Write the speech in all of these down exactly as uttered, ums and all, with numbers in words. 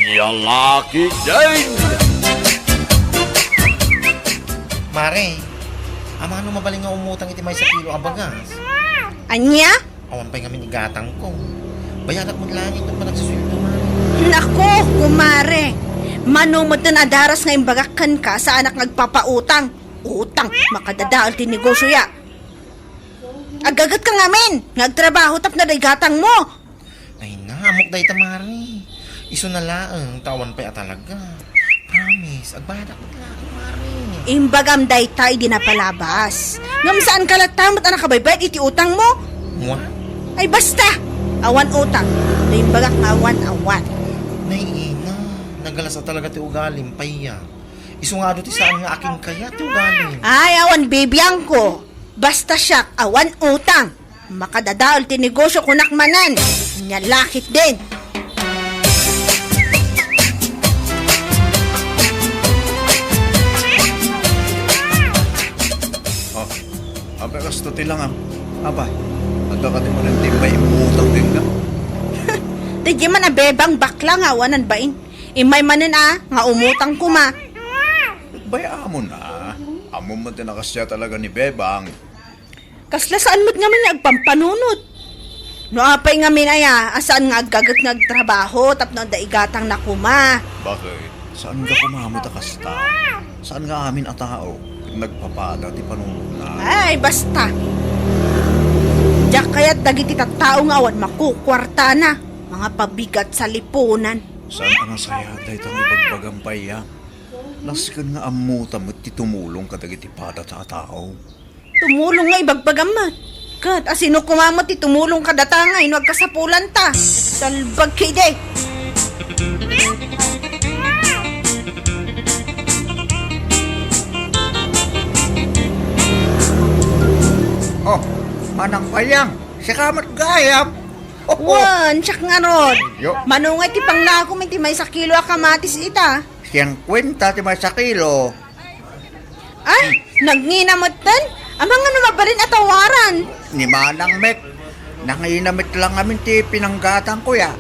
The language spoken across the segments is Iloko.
Lalaki din! Mare, amano mabalin nga umutang iti maysa kilo a bagas? Ania? Awan pay ngamin igatangko. Bayadak met laeng iti panagsusueldo, mare. Nako, kumare! Mano metten a daras nga imbagak kenka, saanak nga agpapautang. Utang, makadadael ti negosyo ya. Aggaget ka ngamin nga agtrabaho tapno adda igatangmo. Ay na, ammok dayta, mare. Isuna laeng, ta awan pay a talaga. Promise, agbayadak met laeng, mare. Imbagam dayta idi napalabas. Ngem saan ka latta met a nakabaybayad iti utangmo? Mua? Ay basta! Awan utang. No imbagak nga awan, awan. Nay ina, nagalas a talaga ti ugalim, pay ya. Isu nga adu ti saan nga akin kaya ti ugalim. Ay, awan bibiangko. Basta siak, awan utang. Makadadael ti negosyo kunak manen. Nia la ketdin. Oh, apay kasto ti langam? Apay, adda kadi manen ti immay immutang kenka? Daydiay man a bebang bakla nga awanan bain. Immay manen a, nga umutang koma. Bay, amon a. Ammom met ti nakasia talaga ni Bebang. Kasla saan met ngamin nga agpampanunot. No apay ngamin aya, a saan nga aggaget nga agtrabaho tapno adda igatangna koma. Bakit? Saan nga koma met a kasta? Saan nga amin a tao ket nagpapada ti panunotna? Ay, basta. Diak kayat dagiti tattao nga awan makukuartana. Mga pabigat sa lipunan. Saan a nasayaat dayta nga ibagbagam pay a? Nasken nga ammota met ti tumulong kadagiti padata a tao. Tumulong nga ibagbagam met. Ket asino koma met ti tumulong kadata nga no agkasapulanta? Salbag ketdi. Oh, Manang Payang, sika met gayam. Wen, siak ngarud. Yo. Mano nga ti panglakom iti maysa kilo a kamatis ita? Singkuenta ti maysa kilo. Ay, nagngina metten? Amangan no mabalin a tawaran. Ni Manang met, nangina met lang amin ti pinanggatangko ya.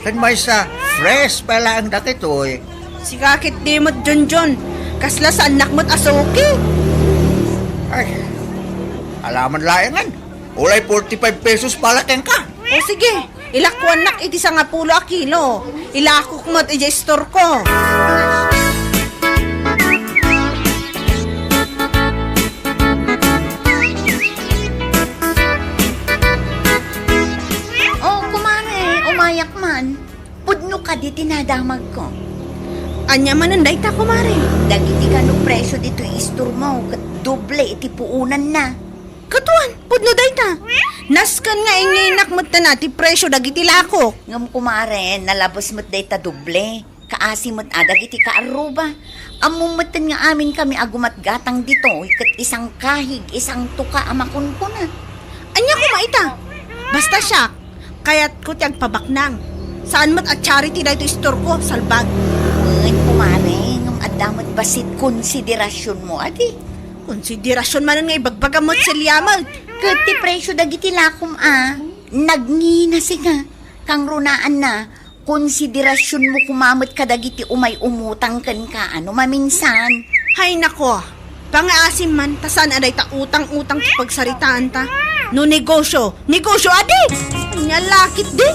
Ken maysa, fresh pa laeng dagitoy. Sika ketdi met, Junjun. Kasla saannak met a suki. Ay, alaman laengen. Ulay forty-five pesos pala kenka. O sige, ilakuannak iti sangapulo a kilo. Ilakok met idiay istorko. Oh, kumare, umayak man. Pudno kadi ti nadamagko. Ania manen dayta, kumare? Dagiti kano presio ditoy istormo ket doble iti puonanna. Kaduan, pudno dayta. Nasken nga inginak metten a ti presio dagiti lakok. Ngem kumare, nalabes met dayta doble. Kaasi met a dagiti kaarruba. Ammom metten nga amin kami a gumatgatang ditoy ket isangkahig, isangtuka a makunkuna. Ania koma ita? Basta siak, kayatko ti agpabaknang. Saan met a charity daytoy istorko, salbag. Wen, kumare, ngem adda met bassit konsiderasionmo, adi? Konsiderasion manen nga ibagbagam met, Celia, met. Ket ti presio dagiti lakom a, nagngina sika. Kangrunaanna, konsiderasionmo koma met kadagiti umay umutang kenka a no maminsan. Hay nako, pangaasim man, ta saan a dayta utang-utang ti pagsaritaanta. No negosyo, negosyo adi! Ania la ketdin?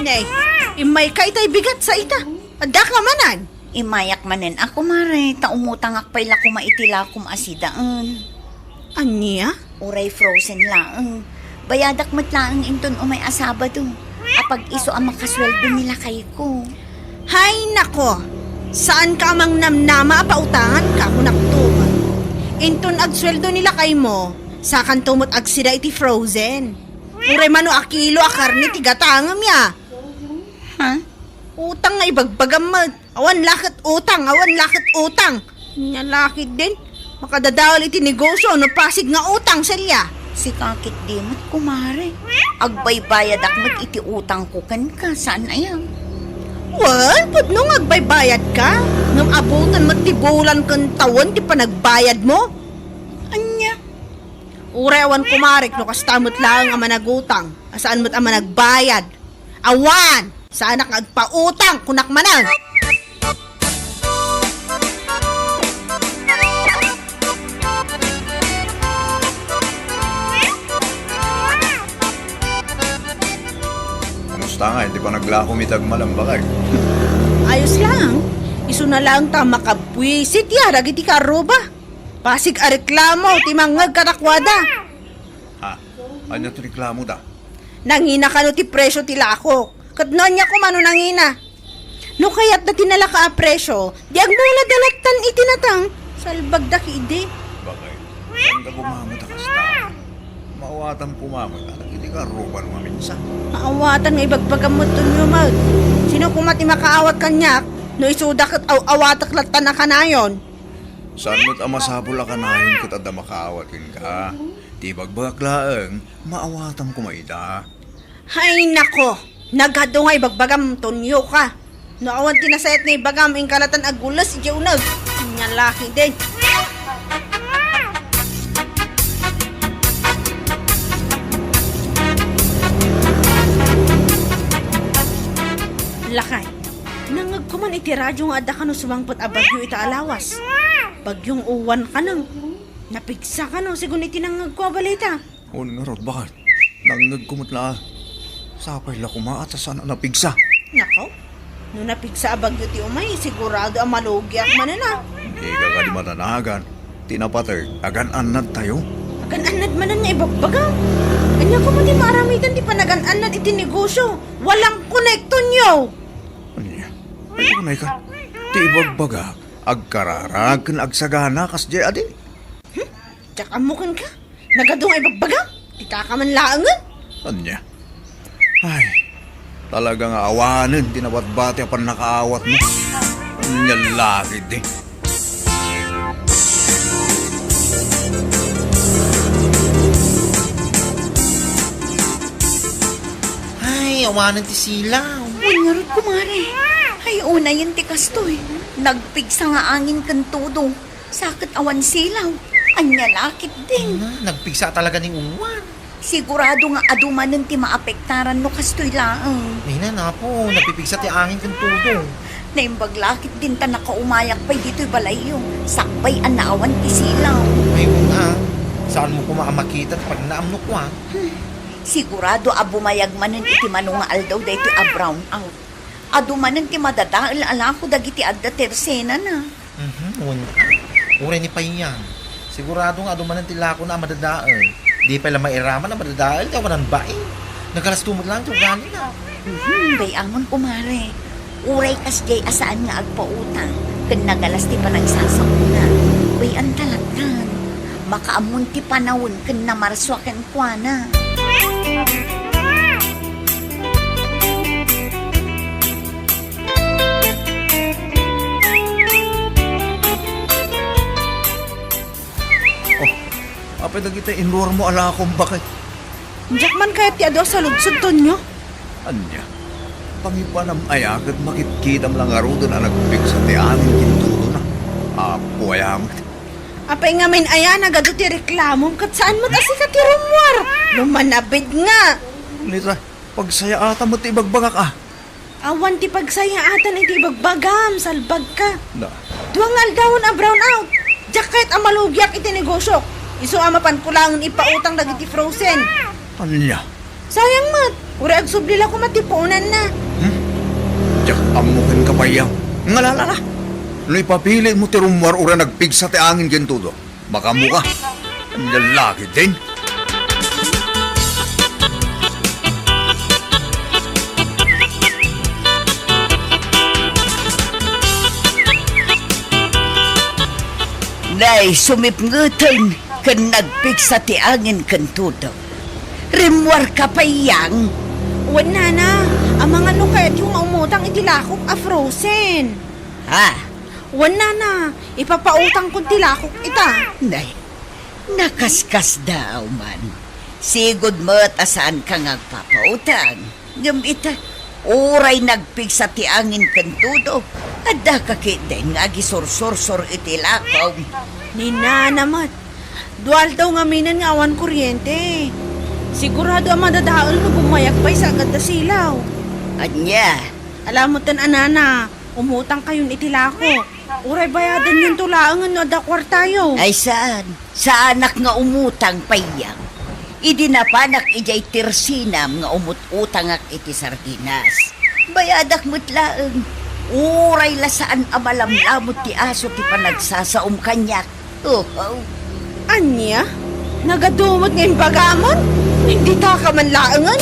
Nay, immayka itay bigat sa ita. Addaka manen? Immayak manen a, kumare, ta umutangak pay la koma iti lakom a sidaen. Ania? Uray frozen laeng. Bayadak met laeng inton umay a Sabado. Apag-isu a makasueldo ni lakayko. Hay nako! Saanka a mangnamnama a pautanganka, kunakto. Inton agsueldo ni lakaymo, sakanto met agsida iti frozen. Uray mano a kilo a karne ti gatangem ya. Ha? Utang nga ibagbagam met. Awan la ket utang, awan la ket utang. Ania la ketdin? Makadadael iti negosyo no pasig nga utang, Celia. Sika ketdi met, kumare. Agbaybayadak met iti utangko kenka, saan aya? Wen, pudno nga agbaybayadka. Ngem abuton met ti bulan ken tawen ti panagbayadmo. Ania? Uray awan kumarik no kasta met laeng a managutang, a saan met a managbayad. Awan! Saanak nga agpautang, kunak manen! Kamusta nga, iti panaglako mi ti agmalambakay? Ayos lang. Isuna lang ta makabwisit ya dagiti karruba. Pasig a reklamo ti mangngeg kadakuada. Ha? Ania ti reklamoda? Nangina kano ti presio ti lakok. Ket no ania koma no nangina? No kayatda ti nalaka a presio, di agmulada lattan iti natang. Salbagda ketdi. Bakay, saan ka gumamit a kasta? Maawatam koma met a dagiti karruba no maminsan. Maawatan nga ibagbagam met, Tonyo, met. Sino koma ti makaawat kaniak no isuda ket aw-awatek lattan a kanayon? Saan met a masapul a kanayon ket adda makaawat kenka? Ti ibagbagak laeng, maawatam koma ida. Hay nako! Nagadu nga ibagbagam, Tonyo ka. No awan ti nasayaat nga ibagam, inka lattan agules idiay uneg. Ania la ketdin. Lakay, nangngegko man iti radio nga adda kano sumangpet a bagyo ita a lawas. Bagyong Uwan kano. Napigsa kano, sigun iti nangngegko a balita. Wen ngarud, bakay? Nangngegko met la. Sapay la koma ta saan a napigsa. Nako, no napigsa a bagyo ti umay, sigurado a malugiak manen a. Dika kadi madanagan. Ti napateg, agan-annadtayo. Agan-annad manen nga ibagbaga. Ania koma ti maaramidan ti panagan-annad iti negosyo? Walang connect, Tonyo! Ania? Ay, kunay ka. Ti ibagbaga, agkararag ken agsagana kasdiay adi. Hmm? Diak ammo kenka? Nagadu nga ibagbaga? Dita ka man laengen? Ania? Ay, talaga nga awanen ti nabatbati a pannakaawatmo. Ania la ketdi. Ay, awanen ti silaw. Wen ngarud, kumare. Ay, unayen ti kastoy. Nagpigsa nga angin ken todo. Sa ket awan silaw. Ania la ketdin? Na, nagpigsa talaga ni Uwan. Sigurado nga adu manen ti maapektaran no kastoy laeng. Nina, napo, nagpipigsa ti angin ken todo. Naimbag la ketdin ta nakaumayak pay ditoy balayyo. Sakbay a naawan ti silaw. Ay, una, saanmo koma a makita ti pagnaam no kua? Hmm. Sigurado a bumayag manen iti mano nga aldaw daytoy a brownout. Adu manen ti madadael a lako dagiti adda tersenana. Mhm, wen. Uray ni Payang. Sigurado nga adu manen ti lakona a madadael. Di pay la mairaman a madadael ti awanan bain. Nagalasto met laeng ti ugalina. Mhm, bay-amon, kumare. Uray kasdiay a saan nga agpautang, ken nagalas ti panagsasakona. Bay-anta lattan. Makaammon ti panawen ken namarsua kenkuana. Oh, apay dagiti inruarmo a lakom, bakay? Diak man kayat ti adu a saludsod, Tonyo. Ania? Pangipanam aya ket makitkitam la ngaruden a nagpigsa ti angin ken tudona? Apo aya met. Apay ngamin aya nagadu ti reklamom ket saan met a sika ti rummuar? No manabid nga. Nita, pagsayaatam met ti ibagbagak a. Awan ti pagsayaatan iti ibagbagam, salbagka. Na. Dua nga aldawen a brownout. Diak kayat a malugiak iti negosiok. Isu a mapanko laengen ipautang dagiti frozen. Ania? Sayang met. Uray agsubli la koma ti puonanna. Hmm? Diak ammo kenka, Payang. Ngalala la. No ipapilitmo ti rummuar uray nagpigsa ti angin ken todo, makaammoka. Ania la ketdin? Nay, sumipngeten ken nagpigsa ti angin ken todo. Rimmuarka, Payang? Wen, Nana. Amangan no kayatyo nga umutang iti lakok a frozen. Ha? Wen, Nana. Ipapautangkon ti lakok ita. Nay, nakaskasdaaw man. Sigud met a saanka nga agpapautang. Ngem ita, uray nagpigsa ti angin ken todo, addaka ketdin nga agisursursor iti lakom. Ni Nana met. Dua aldaw ngaminen nga awan kuryente. Sigurado a madadael no bummayag pay sa aggadda silaw. Ania? Ala metten a nana, umutang kayon iti lako. Uray bayadanyon to laengen no adda kuartayo. Ay saan. Saanak nga umutang, Payyang. Idi napanak idiay tersinam nga umut-utangak iti sardinas. Bayadak met laeng. Uray la saan a malamlamod ti aso ti panagsasaom kaniak. Oho. Ania? Nagadu met nga imbagamon? Dita ka man laengen?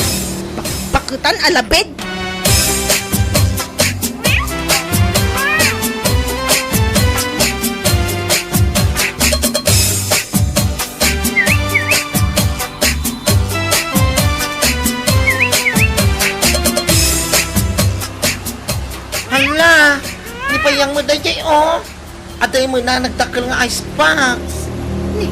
Bakbaketan a labed! Hala, ni Payyang met daydiay, oh. Adda met nagdakkel nga ice box. Ni,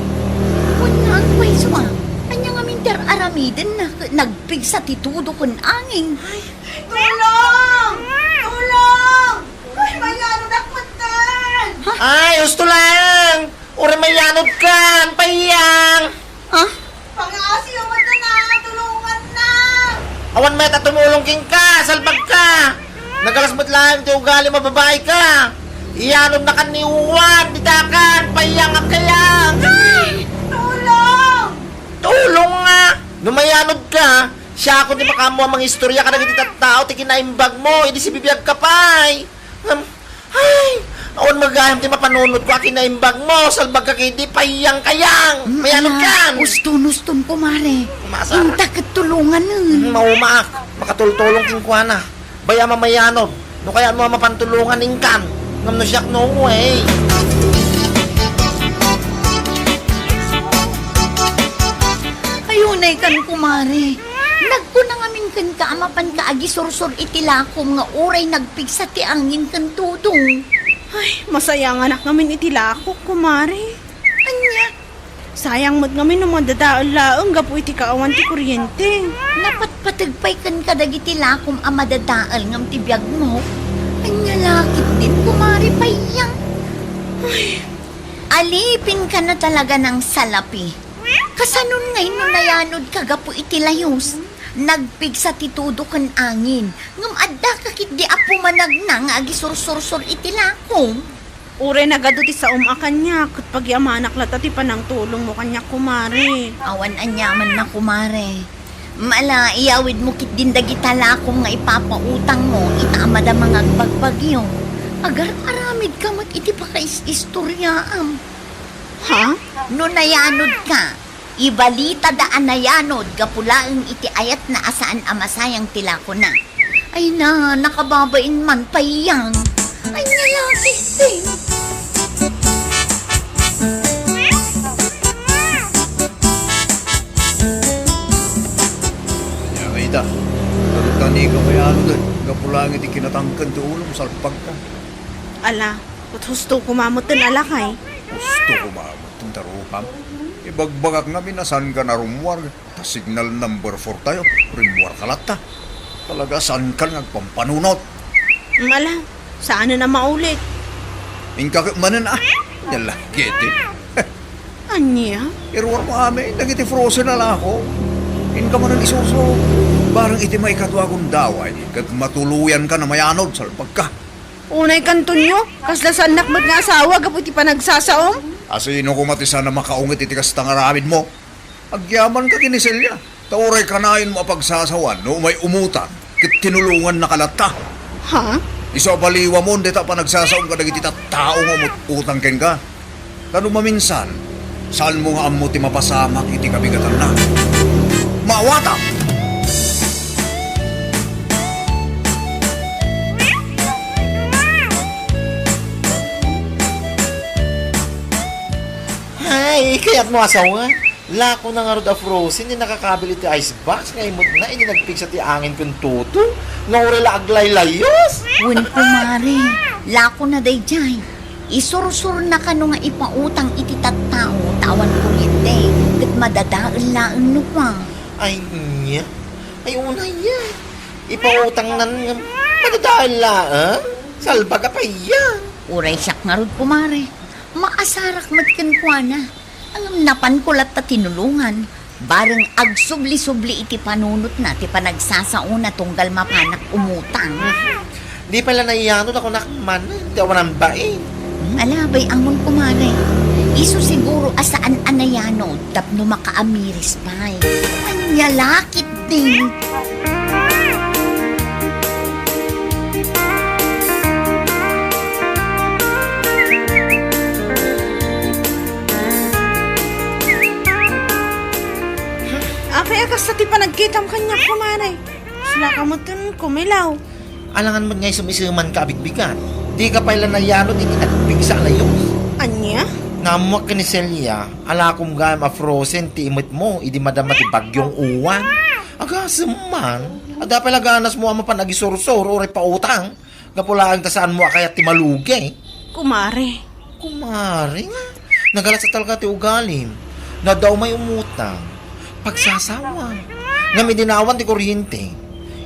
wen nga agpayso a. Ania ngamin ti ar-aramidenna ket nagpigsa ti tudo ken angin? Ay. Tulong! Tulong! Ay, mayanodak metten! Ha? Ay, husto lang! Uray mayanodkan, Payyang! Ha? Pangaasiyo met na, tulonganna! Awan met a tumulong kenka, salbagka! Nagalas met laeng ti ugalim a babaika! Iyanodnakan ni Juan, ditakan, Payyang, agkayang! Tulong! Tulong nga! No mayanodka, siak ti makaammo a mangistorya kadagiti tattao ti kinaimbagmo, idi sibibiagka pay. Ngem, ay, awan met gayam ti mapanunotko a kinaimbagmo, salbagka ketdi, Payyang, kayang. Mm, mayanodkan. Ala, uston, uston, kumare. Masar. Inta ket tulonganen. Mm, maumaak. Makatultulong kenkuana. Bay-am a mayanod. No kayatmo a mapantulongan, inkan. Ngem no siak, no way. Ay, unaykan, kumare. Nagkuna ngamin kenka a mapanka agisursor iti lakom nga uray nagpigsa ti angin ken tudo. Ay, masayanganak ngamin iti lakok, kumare. Ania? Sayang met ngamin no madadael laeng gapu iti kaawan ti kuryente. Napatpateg pay kenka dagiti lakom a madadael ngem ti biagmo. Ania la ketdin, kumare Payyang? Ay. Alipinka na talaga nang salapi. Kasanon ngay no nayanodka gapu iti layus? Nagpigsa ti tudo ken angin, ngem addaka ketdi a pumanagna nga agisursursor iti lakom. Uray nagadu ti saom a kaniak, ket pagyamanak latta ti panangtulongmo kaniak, kumare. Awan aniamanna, kumare. Ala, iyawidmo ketdin dagita lakom nga ipapautangmo ita a madama nga agbagbagio. Agar-aramidka met iti pakais-istoriaam. Ha? No nayanodka, ibalitada a nayanod gapu laeng iti ayatna a saan a masayang ti lakona. Ay na, nakababain man, Payyang. Ay, nalakis din. Ania ngay ita? Nagtani ka kay ano din? Gapu laeng iti kinatangken ti ulom, salpagka. Ala, ket husto koma met ti alakay. Husto koma met ti tarukam. Ibagbagak ngamin a saanka a rummuar. Ta signal number four tayo, rimmuarka latta. Talaga, saankan nga agpampanunot. Ala, saanen a maulit. Inka ket manen a. Yala, gete. Ania? Iruarmo amin dagiti frozen a lako. Inka manen isursuro. Barang iti maikadua a gundaway, ket matuloyanka a mayanod, salpagka. Unaykan, Tonyo, kasla saannak met nga asawa gapu iti panagsasaom? A sino koma ti saan a makaungit iti kasta nga aramidmo? Agyamanka ken ni Celia, ta uray kanayon mo a pagsasawan no umay umutang, ket tinulongannaka latta. Ha? Isu a baliwamon dayta a panagsasaom kadagiti tattao nga umut-utang kenka. Ta no maminsan, saanmo nga ammo ti mapasamak iti kabigatanna. Maawatam! Ay, kayatmo asawa? Lakona ngarud a frozen ti nakakabil iti ice box nga imutna idi nagpigsa ti angin ken tudo nga uray la aglaylayus. Wen, kumare, lakona daydiay. Isursurnaka no nga ipautang iti tattao ta awan kuryente, ket madadael laeng no kua. Ay, nia? Ay, unay, ya. Ipautangnan nga madadael laeng? Salbag a payag. Uray siak ngarud, kumare. Maasarak met kenkuana. Ngem napanko latta tinulongan. Bareng agsubli-subli iti panunotna ti panagsasaona tunggal mapanak umutang. Di pay la naiyanod a kunak man ti awanan bain. Hmm, ala, bay-amon, kumare. Isu siguro a saan a nayanod tapno makaamiris pay. Ania la ketdi. Apay a kasta ti panagkitam kaniak, kumare? Sika met ti kumilaw. Alangan met nga isum-isumanka a bigbigat. Dika pay la nayanod iti nagpigsa a layos. Ania? Naammoak ken ni Celia, alakom gayam a frozen ti imetmo idi madama ti bagyong Uwan. Agasem man. Adda pay la ganasmo a mapan agisursor uray pautang. Gapu laeng ta saanmo a kayat ti malugi. Kumare. Kumare nga. Nagalas a talaga ti ugalim. No adda umay umutang, pagsasawa. Ngem idi naawan ti kuryente,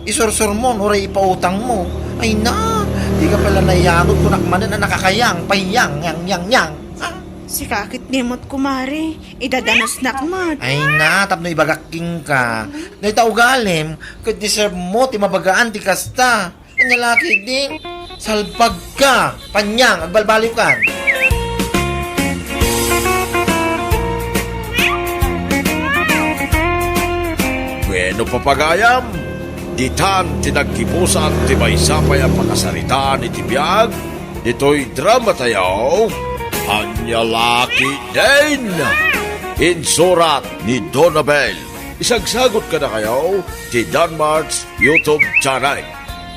isursurmon uray ipautangmo. Ay na, dika pay la nayanod, kunak manen a nakakayang, payang, yang, yang, yang. Ah. Sika ketdi met, kumare. Idadanusnak met. Ay na, tapno ibagak kenka. Dayta ugalim, ket deserve mo ti mabagaan ti kasta. Ania la ketdi? Salbagka! Panyang, agbalbaliwkan! Bueno, papagayam, ditan ti naggibusan ti maysa pay a pakasaritaan iti biag ditoy dramatayo, Ania la ketdin! Insurat ni Donabel. Isagsagut kadakayo ti Danmart's YouTube channel.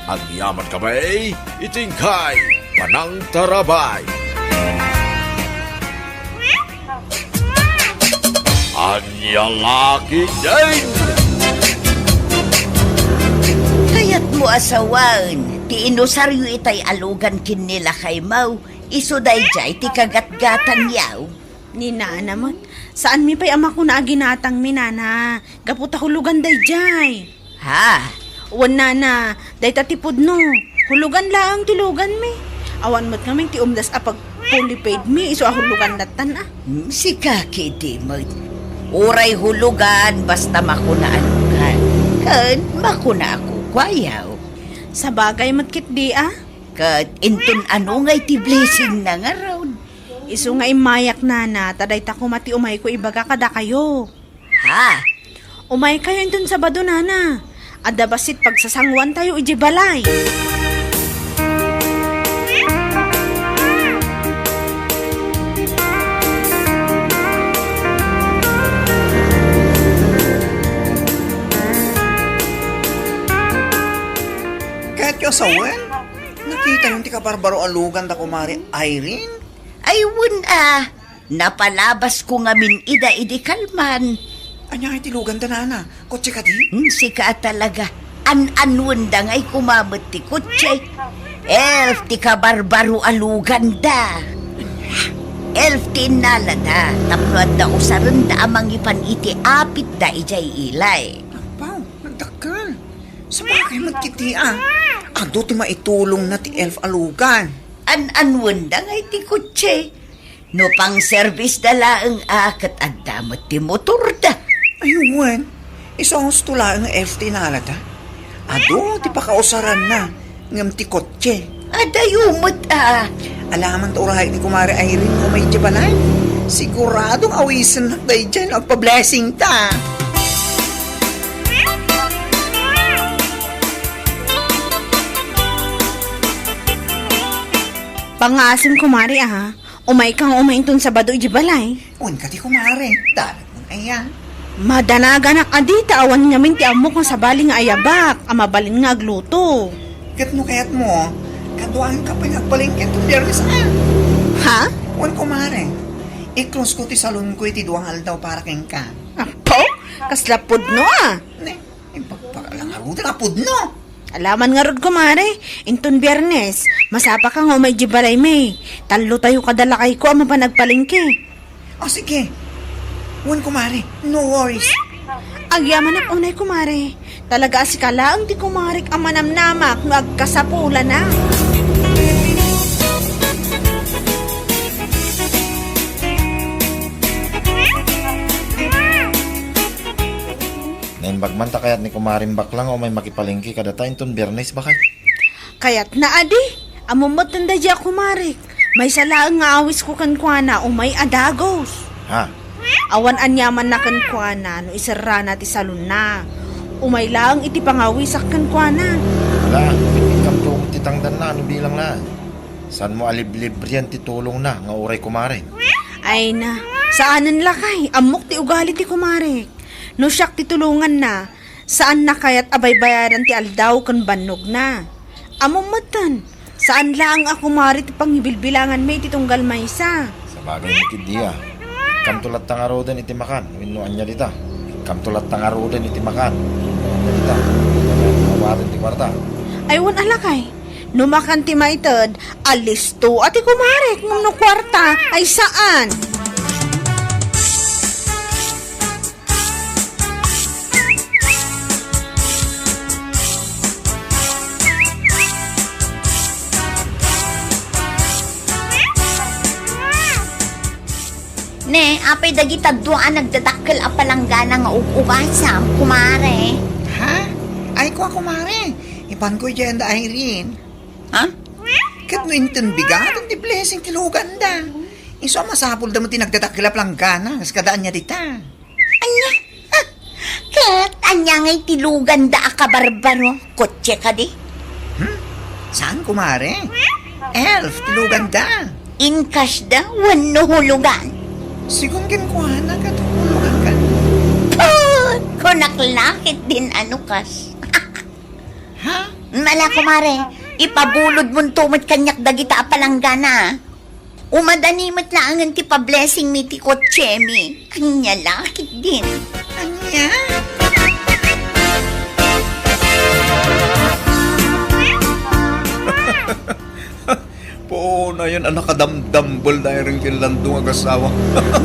Agyaman kami iti inkay panangtarabay. Ania la ketdin! Kayatmo a sawen ti inusaryo itay a lugan ken ni lakaymo, isu daydiay ti kagatgatangyo. Ni nana met, saanmi pay a makuna a ginatangmi, nana, gapu ta hulugan daydiay. Ha? Wen, nana, dayta ti pudno. Hulugan laeng ti luganmi. Awan met ngamin ti umdas a pag-fully paid mi, isu a hulugan lattan, a. Hmm, sika ketdi met. Uray hulugan, basta makuna a lugan. Ken makuna a kukuayo. Sabagay met ketdi, a. Ket inton ania ngay ti blessingna ngarud? Isu nga immayak, nana, ta dayta koma ti umayko ibaga kadakayo. Ha? Umaykayo inton Sabado, nana. Adda bassit pagsasanguantayo idiay balay. Kayatyo a sawen? Nakitayon ti kabarbaro a luganda, Kumare Irene? Ay, wen a. Napalabasko ngamin ida idi kalman. Ania ngay ti luganda, nana? Kotse kadi? Hmm, sika a talaga. An-anuenda ngay koma met ti kotse. Elf ti kabarbaro a luganda. Elf ti innalada. Tapno adda usarenda a mangipan iti apitda idiay ilay. Apo, nagdakkel. Sabagay met ketdi, a. Adu ti maitulongna ti elf a lugan. An-anuenda ngay ti kotse. No pangserbisda laeng a ket adda met ti motorda. Ay, wen, isu a husto laeng nga elf ti innalada. Adu ti pakausaranna, ngem ti kotse. Adayo met a. Alaman ta uray ni Kumare Irene nga umay idiay balay. Siguradong awisennak daydiay no agpa-blessing ta. Pangngaasim, Kumare, a. Umayka nga umay inton Sabado idiay balay. Wen kadi, Kumare. Dalag man aya. Madanaganak a dita awan ngamin ti ammok nga sabali nga ayabak a mabalin nga agluto. Ket no kayatmo, kaduaanka pay nga agpalengke inton Biernes, a. Ha? Wen, Kumare. I-close ko ti salonko iti dua nga aldaw para kenka. Apo? Kasla pudno, a. Ne, impagpakala ngaruden a pudno. Alaman ngarud, Kumare. Inton Biernes, masapaka nga umay idiay balaymi. Tallotayo kada lakayko a mapan agpalengke. O, sige. Wen, Kumare. No worries. Agyamanak unay, Kumare. Talaga a sika laeng ti kumarek a manamnamak no agkasapulanak. Bagman ta kayat ni kumaring bakla nga umay makipalengke kadata inton Biyernes, baket? Kayatna adi. Ammom metten daydiay a kumarek. Maysa laeng nga awisko kenkuana umay a dagos. Ha? Awan aniamanna kenkuana no iserrana ti salonna. Umay laeng iti pangawisak kenkuana. Ala, ikkamto ti tangdanna no bilang laeng. Saanmo a liblibrian ti tulongna nga uray kumarek? Ay na, saanen lakay. Ammok ti ugali ti kumarek. No siak ti tulonganna, saanna kayat a baybayadan ti aldaw ken bannogna. Ammom metten, saan laeng a kumari ti pangibilbilanganmi iti tunggal maysa. Sabagay met ketdi a. Ikkamto latta ngaruden iti makan, wenno ania dita? Ikkamto latta ngaruden iti makan, wenno ania dita? Awaten ti kuarta. Ay, wen a lakay. No makan ti maited, alisto a ti kumarek, ngem no kuarta, ay saan. Ne, apay dagita dua a nagdadakkel a palanggana nga ug-ugasam, kumare? Ha? Ay, kua, kumare. Ipanko idiay da Irene. Ha? Ket no inton bigaten ti blessing ti luganda, isu a masapulda met ti nagdadakkel a palanggana, kas kada ania dita. Ania? Ha? Ket ania ngay ti luganda a kabarbaro? Kotse kadi? Hmm? Saan, kumare? Elf ti luganda. In cash da wenno hulugan? Sigun kenkuana ket hulugan kadi. Put! Kunak la ketdin a no cash. Ha? Ala, kumare, ipabulodmonto met kaniak dagita a palanggana. Umadani met laengen ti pablessingmi ti kotsemi. Ania la ketdin. Ania? Puonayen a nakadamdambel da iren ken Lando nga agasawa.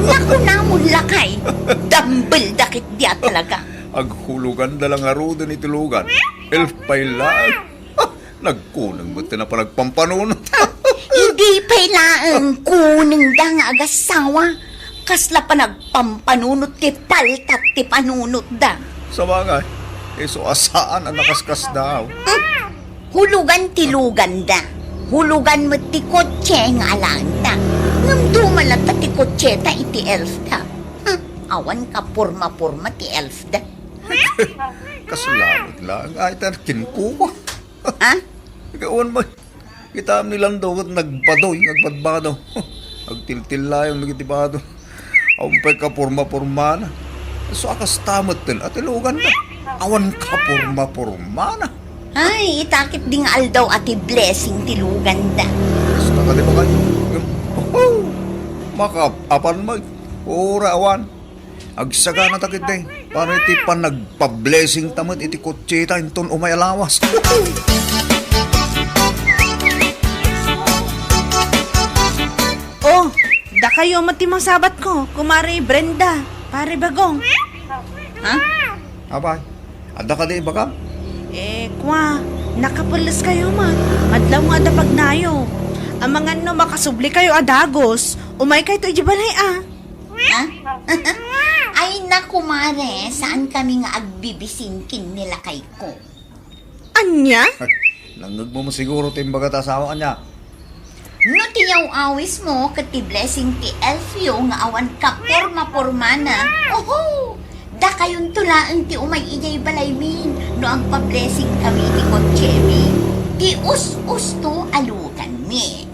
Nakunamon lakay, dambel da ketdi a talaga. Aghuloganda la ngaruden iti lugan. Elf pay laeng. Nagkuneng met ti panagpampanunot. Idi pay laeng kunengda nga agasawa, kasla panagpampanunot ti paltat ti panunotda. Sabagay, isu a saan a nakaskasdaaw. Hmm. Hulugan ti luganda. Hulugan met ti kotse nga alaenta. Ngem duma latta ti kotseta iti elfda. Hmm. Awan kaporma-porma ti elfda. Kasla met laeng, ay, ta kenkuko. Ha? Ikawan mo, kitaem ni Lando ket nagbadoy, nagbadbado. Agtiltillayon dagiti bado. Awan pay kaporma-pormana. Isu a kasta metten a ti luganda. Awan kaporma-pormana. Ay, ita ketdi nga aldaw a ti blessing ti luganda. Kasta kadi bakay. Oho! Makaap-apan met. Uray awan. Agsagana ta ketdi para iti panagpablessing ta met iti kotseta inton umay a lawas. Oh, dakayo met ti masabatko, Kumare Brenda, Pare Bagong. Ha? Apay, adda kadi ibagam? Eh, kua, nakapules kayo met. Madlaw nga adda pagnayo. Amangan no makasubli kayo a dagos, umay kayto iti balay, a. Ha? Ay, naku, Mare, saan kami nga agbibisin ken ni lakayko. Ania? Nangngegmo siguro ti imbagata asawa, ania? No ti yaw-awismo ket ti blessing ti elfyo nga awan kaporma-pormana, oho! Dakayonto laeng ti umay idiay balaymi no agpa-blessing kami iti kotsemi. Ti us-usto a luganmi.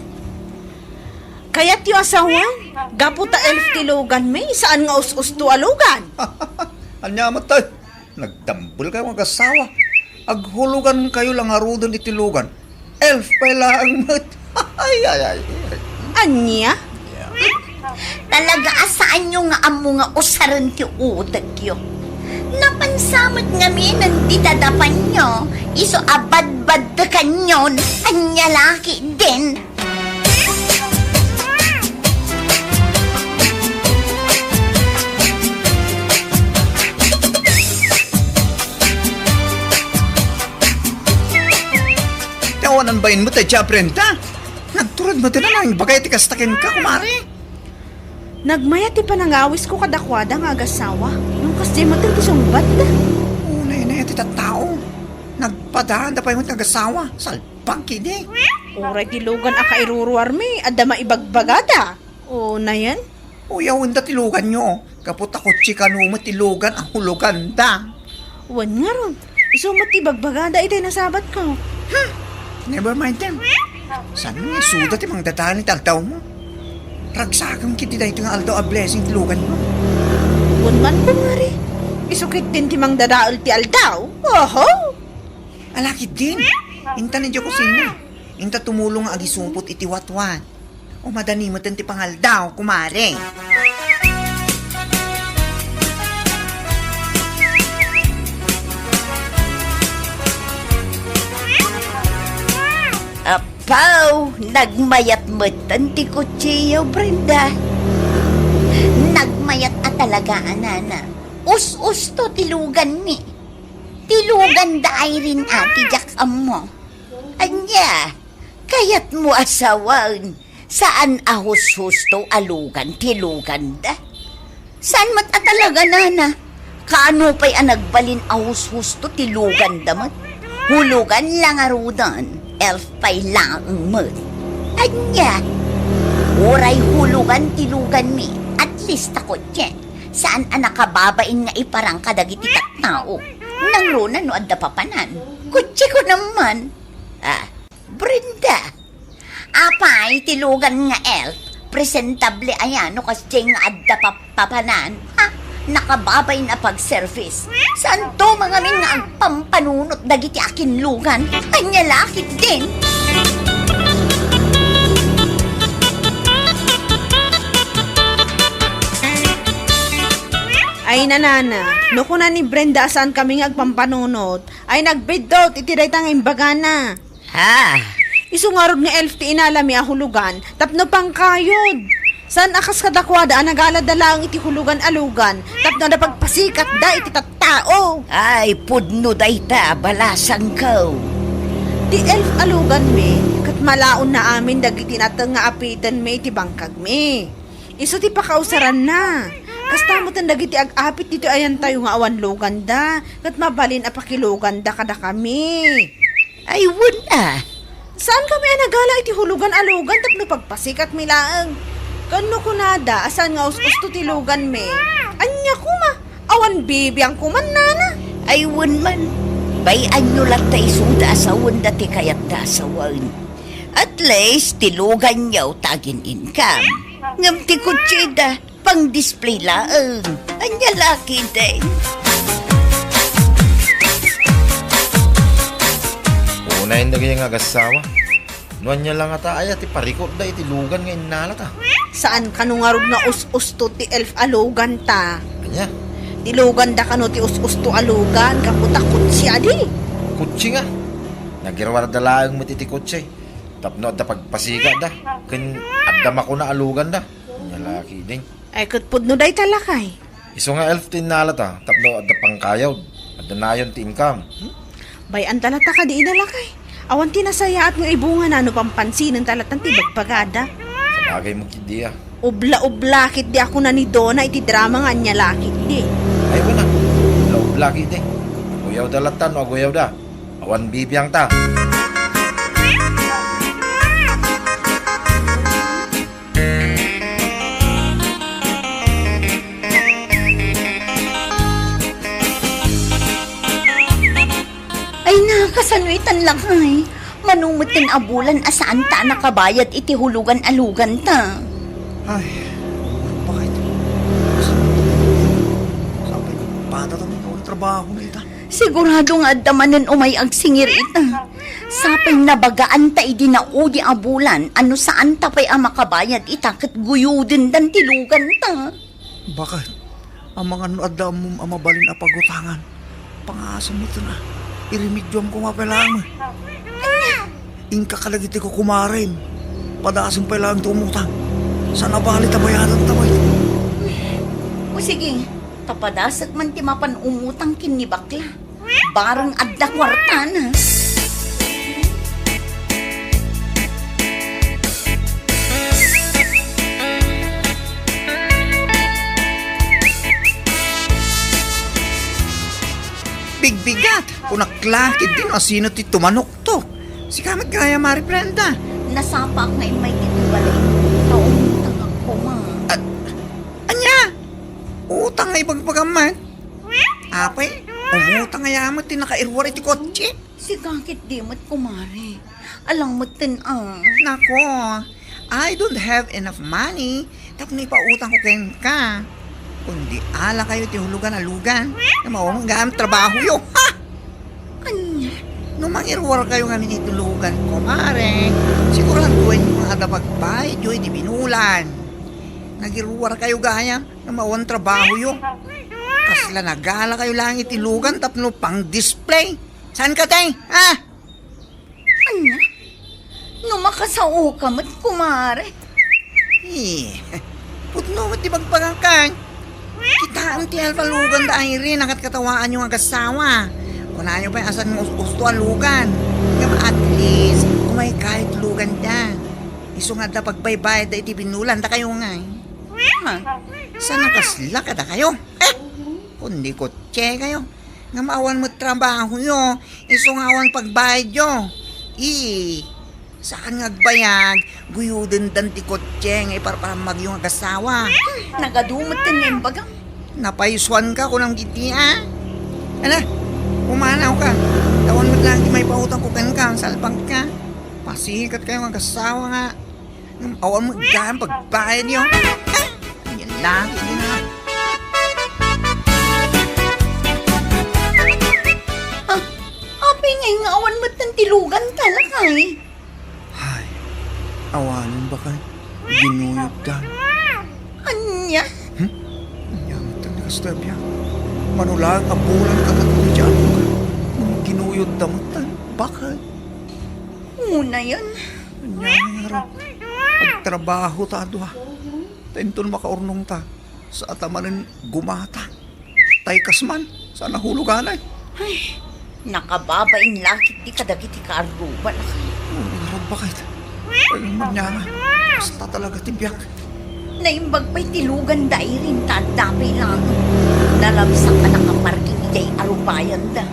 Kayatyo a sawen, gapu ta elf ti luganmi, saan nga us-usto a lugan? Ania met, tay? Nagdambel kayo nga agasawa. Aghulugan kayo la ngaruden iti lugan. Elf pay laeng met. Ay, ay, ay, ay. Ania? Talaga a saanyo nga ammo nga usaren ti utekyo. Napansa met ngamin dita dapanyo, isu a badbadtekanyon, ania la ketdin? Ti awanan bain met, Tia Brenda. Nagturod met ti nangibagay ti kasta kenka, kumare. Nagmayat ti panangawisko kadakuada nga agasawa. Ngem kasdiay met ti sungbatda. tattao. Nagpadaanda pay met nga agasawa. Salbag idi. Uray ti lugan a kairuruarmi, adda maibagbagada. O, nayen? Uyawenda ti luganyo, o. Gapu ta kotse kano met ti lugan a huloganda. Wen ngarud, isu met ti ibagbagada itay nasabatko. Hmm, never mind them. Saan nga isuda ti mangdadael ti aldawmo? Ragsakam ketdi daytoy nga aldaw a blessing ti luganmo. Wen man, kumare. Isu ketdin ti mangdadael ti aldaw. Oho! Ala ketdin, inta idiay kusina. Inta tumulong nga agisupot iti watwat. O madani met ti pangaldaw, kumare. Apaw, nagmayat metten ti kutsiyo, Brenda. Nagmayat a talaga, a nana. Us-usto ti luganmi. Ti luganda, Irene, a, ti diak ammo. Ania, kayatmo a sawen, saan a hushusto a lugan ti luganda? Saan met a talaga, nana? Kaano pay a nagbalin a hushusto ti luganda met? Hulugan la ngaruden, elf pay laeng met. Ania? Uray hulugan ti luganmi, at least ta kotse. Saan a nakababain nga iparang kadagiti tattao. Nangruna no adda papanan. Kotse ko naman. Ah, Brenda. Apay, ti lugan nga elf, presentable aya no kasdiay nga adda pap-, papanan? Ha? Nakababain a pag-service. Saanto mangamin nga agpampanunot dagiti akinlugan? Ania la ketdin? Ay, nanana, no kuna ni Brenda a saankami nga agpampanunot, ay nagbiddut iti dayta nga imbagana. Ha? Isu ngarud nga elf ti inalami a hulugan tapno pangkayod. Saan a kas kadakuada a nagalada laeng iti hulugan a lugan tapno adda pagpasikatda iti tattao. Ay, pudno dayta, balasangko. Ti elf a luganmi, ket malaonna amin dagiti nateng nga apitenmi iti bangkagmi. Isu ti pakausaranna. Kasta metten dagiti ag-apit ditoy ayantayo nga awan luganda, ket mabalin a pakiluganda kadakami. Ay, wen a. Saankami a nagala iti hulugan a lugan tapno pagpasikatmi laeng. Ken no kunada a saan nga us-usto ti luganmi, ania koma? Awan bibiangko man, nana. Ay, wen man. Bay-anyo latta isuda a sawenda ti kayatda a sawen. At least, ti luganyo ta agin-income. Ngem ti kotsida, pang-display laeng. Ania la ketdin? Unayen dagiti nga agassawa. No ania la ngata aya ti parikutda iti lugan nga innalata? Saan kano ngarud nga us-usto ti elf a luganta? Ania? Ti luganda kano ti us-usto a lugan, gapu ta kotse adi. Kotse nga. Nagiruarda laeng met iti kotse. Tapno adda pagpasikatda. Ken adda makuna a luganda. Ania la ketdin? Ay, ket pudno dayta, lakay. Isu nga elf ti innalata, tapno adda pangkayod, adda nayon ti income. Hmm? Bay-anta latta kadi ida, lakay. Awan ti nasayaat nga ibungana no pampansinenta latta ti bagbagada. Sabagay met ketdi a. Ubla-ubla ketdi a kuna ni Dona iti drama nga ania la ketdi. Ay, wen a. Ubla-ubla ketdi. Aguyawda latta no aguyawda. Awan bibiangta. Ay na, kasano itan, lakay? Mano metten a bulan a saanta a nakabayad iti hulugan a luganta? Ay, ano ba ito? Sapay, pada tayo ng trabaho na ita. Sigurado nga adda manen umay agsingir ita. Sapay nabagaanta idi naudi a bulan, a no saanta pay a makabayad ita ket guyudendan ti luganta. Baket, amangan no adda ammom a mabalin a pagutangan. Pangaasem met na. Iremedioam koma pay laeng. Inka kadagiti kukumarem. Padasem pay laeng ti umutang. Saan a bali ta bayadanta met. O sige, ta padasek man ti mapan umutang ken ni bakla. Bareng adda kuartana. Bigat! Kunak la ketdi no asino ti tumanuktok. Sika met gayam, Mari Brenda. Nasapaak nga immay ditoy balay. Naumutangak koma. Ah, ania? Utang nga ibagbagam met? Apay, umutang aya met ti nakairuar iti kotse? Sika ketdi met, kumare. Alang metten a. Nako, I don't have enough money tapno ipautangko kenka. Kundi ala kayo ti hulugan a lugan, nga maawat gayam trabahoyo. Ha? Ania? No mangiruar kayo ngamin iti lugan, kumare, siguraduenyo nga adda pagbayadyo iti binulan. Nagiruar kayo gayam nga maawat trabahoyo. Kasla nagala kayo lang iti lugan tapno pang-display. Saan ka, te? Ha? Ania? No makasaoka met, kumare. Eh, pudno met ti bagbagankan. Kitaem ti alpalugan da Irene a katkatawaanyo nga agasawa. Kunayo pay a saan nga us-usto a lugan. Ngem at least, umay kayo ti luganda. Isu nga adda pagbaybayadda iti binulan dakayo ngay. Ha? Saan a kasla kadakayo? Eh, kundi kotse kayo. Nga maawan met trabahoyo. Isu nga awan pagbayadyo. Ii, saan nga agbayag, guyudendan ti kotse nga iparparammagyo nga agasawa. Nagadu met ti imbagam. Napaisuanka, kunam ketdi, a? Ala, pumanawka. Awan met lang ti maipautangko kenka, salbagka. Pasikat kayo nga agasawa nga. Awan met gayam pagbayadyo. Yan lang, yan lang. Ah, apay ngay nga awan met ti luganta, lakay? Ay, awanen, bakay. Ginuyoddan. Ania? Hmm? Ania met ti kasta a biag? Mano laeng a bulan kakadulo ti albugan. Ginuyodda met, bakay. Unayen. Ania nga agtrabaho ta a dua. Ta inton makaurnongta, saan ta manen gumata. Tay kas man, saan a huluganay. Ay, nakababain la ketdi kadagiti kaarruba, lakay. Oh, ngarud, bakit? Ay, manyana. Basta talaga ti biag. Naimbag pay ti luganda Irene ta adda pay lang. Nalabsak a nakaparking idiay arubayanda.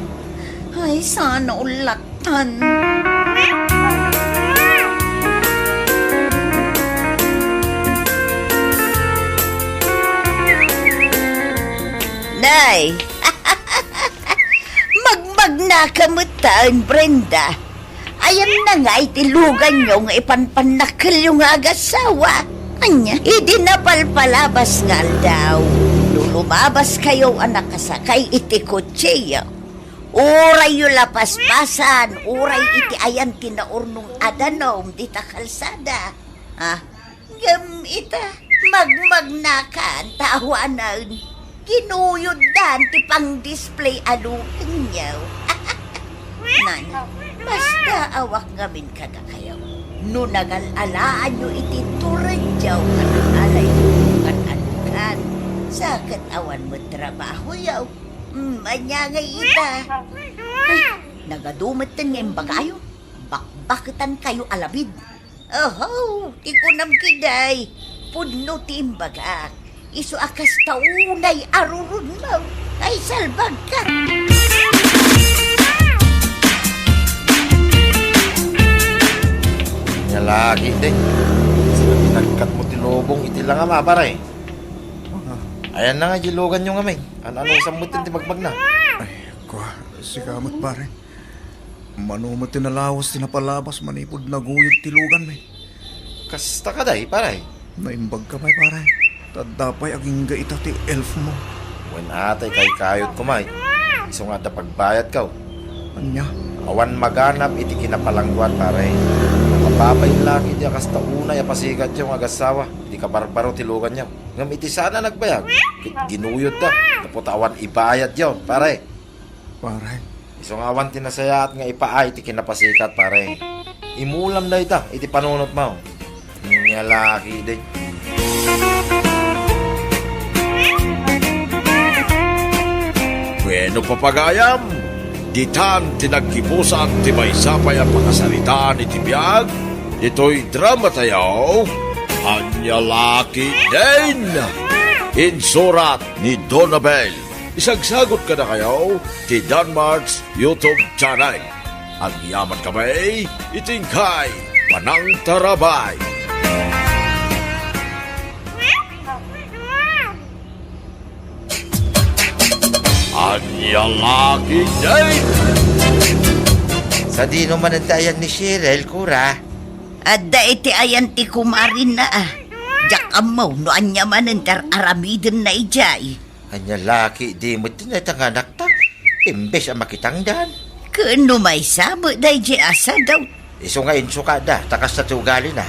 Ay, saan a ullatan. Nay, magmagnaka metten, Brenda. Ayanna ngay ti luganyo nga ipanpannakkelyo nga agasawa. Ania, idi napalpalabas nga aldaw, no lumabaskayo a nakasakay iti kotseyo, urayyo la paspasan, uray iti ayan ti naurnong a danum dita kalsada. Ha? Ngem ita, magmagnakan ta awanen, ginuyoddan ti pang-display a luganyo. Nana, basta awak ngamin kadakayo. No nagal-alaanyo iti turedyo ken nagalayyo ken anukan, sa ket awan met trabahoyo. Mm, ania ngay ita? Ay, nagadu metten nga imbagayo. Bakbaketankayo a labid. Oho, ti kunam ketdi, pudno ti imbagak. Isu a kasta unay a rurudmo. Ay, salbagka! Ania la ketdi. Sika pinagkatmo ti lubong iti langam, a, pare. Ah. Ayanna nga di luganyo ngamin. An-ano, sambutan ti magmagna. Ay, kua, sika met, pare. Mano met ti nalawas ti napalabas manipud naguyod ti luganmi. Kasta kadi, pare? Naimbagka pay, pare. Ta adda pay agingga ita ti elf mo. Wen, a, tay kaykayod koma. Isu nga adda pagbayadkaw. Ania? Awan maganab iti kinapalangguan, pare. Makababain la ketdi a kasta unay a pasikatyo nga agasawa iti kabarbaro ti luganyo. Ngem iti saan a nagbayag, ket ginuyodda, gapu ta awan ibayadyo, pare. Pare. Isu nga awan ti nasayaat nga ipaay ti kinapasikat, pare. Imulam dayta iti panunotmo. Ania la ketdi. Bueno, papagayam, ditan ti naggibusan ti maysa pay a pakasaritaan iti biag, ditoy dramatayo, Ania la ketdin. Insurat ni Donabel Isagsagut kadakayo ti Danmart's YouTube channel. Agyaman kami iti inkay panangtarabay. Ania nga kiday? Sadino manen ti ayan ni Cheryl, Kura? Adda iti ayan ti kumarinna, a. Diak ammo no ania manen ti ar-aramidenna idiay. Ania la ketdi met ti naitanganakta, imbes a makitangdan. Ken no maysa met daydiay a sadot. Isu nga insukada, ta kasta ti ugalina.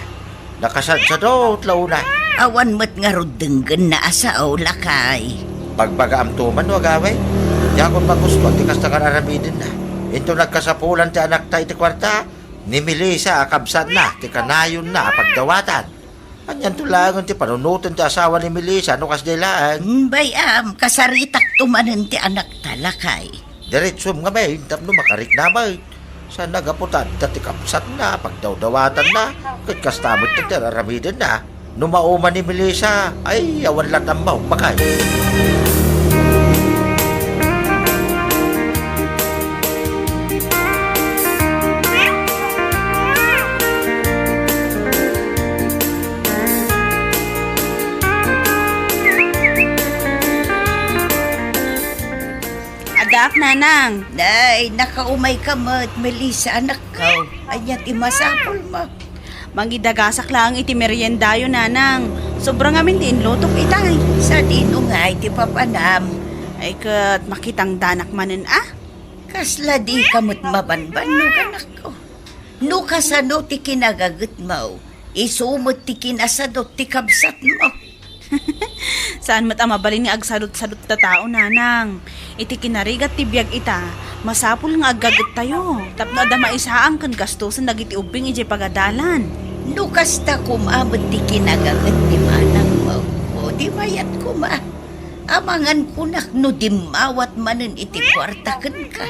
Nakasadsadot la una. Awan met ngarud denggenna a sao, lakay. Pagbagaamto man no agawid. Diakon magusto ti kasta nga ar-aramidenna. Inton nagkasapulan ti anakta iti kuarta, ni Melissa a kabsatna ti kanayonna a pagdawatan. Anianto laengen ti panunoten ti asawa ni Melissa no kasdiay laeng? Hmm, bay-am, kasaritakto manen ti anakta, lakay. Diretsom ngamin tapno makarikna met. Saan a gapu ta adda ti kabsatna, pagdawdawatanna, ket kasta met ti ar-aramidenna. No mauma ni Melissa, ay, awan la tammaw, bakay. Addaak, nanang. Nay, nakaumay ka met, Melissa, anakko. Ania ti masapulmo? Mangidagasak laeng iti meriendayo, nanang. Sobra ngamin ti inlutok itay. Sadino ngay ti papanam? Ay, ket makitangdanak manen, a? Kasla dika met mabanbannog, anakko. No kasano ti kinagagetmo, isu met ti kinasadot ti kabsatmo. Saan met a mabalin nga agsadot-sadot ta tao, nanang. Iti kinarigat ti biag ita, masapul nga aggagettayo tapno adda maisaan ken gastosen dagiti ubbing idiay pagadalan. No kasta koma met ti kinagaget ti manangmo, o di mayat koma. Amangan kunak no dimmawat manen iti kuarta kenka.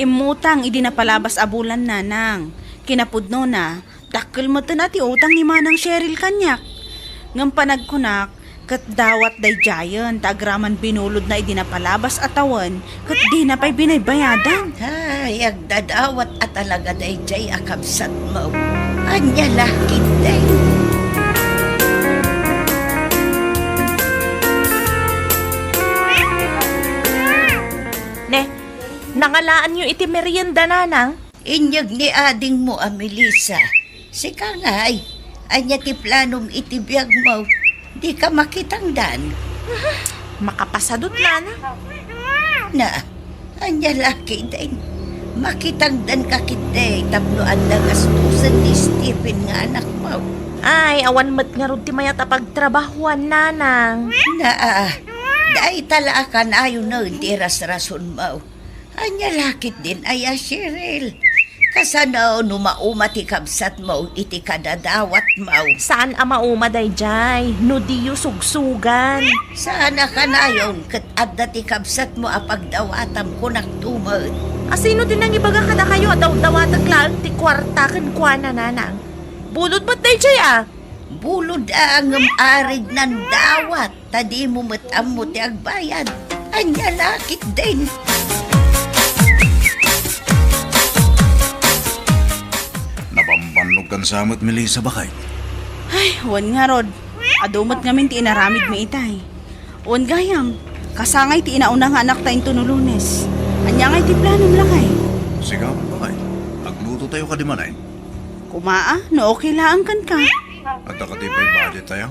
Immutang idi napalabas a bulan, nanang. Kinapudnona, dakkel metten a ti utang ni Manang Cheryl kaniak. Ngem panagkunak, ket dawat daydiayen ta agraman binulodna idi napalabas a tawen ket dina pay binaybayadan. Ay, agdadawat a talaga daydiay a kabsatmo. Ania la ketdi? Ne, nangalaanyo iti merienda, nanang? Inyeg ni adingmo a Melissa. Sika ngay, ania ti planom iti biagmo? Dika makitangdan? Makapasadot, nanang. Na, ania la ketdin? Makitangdanka ketdi tapno adda gastosen ni Stephen nga anakmo. Ay, awan met ngarud ti mayat a pagtrabahoan, nanang. Na, dayta la a kanayonen ti irasrasonmo. Ania la ketdin aya, Cheryl? Kasano no mauma ti kabsatmo iti kadadawatmo? Saan a mauma daydiay no diyo sugsugan. Saan a kanayon ket adda ti kabsatmo a pagdawatam, kunakto met. A sino ti nangibaga kadakayo a dawdawatek laeng ti kuarta kenkuana, nanang? Bulod met daydiay a. Bulod a ngem aridnan dawat. Ta dimo met ammo ti agbayad. Ania la ketdin? Nabambannog kan sa met, Melissa, bakay? Ay, wen ngarud. Adu met ngamin ti inaramidmi itay. Wen gayam, kasta ngay ti inauna nga anakta inton no Lunes. Ania ngay ti planom, lakay? Sige, bakay. Aglutotayo kadi manen. Koma a, no okay laeng kenka. Adda kadi pay budget tayo?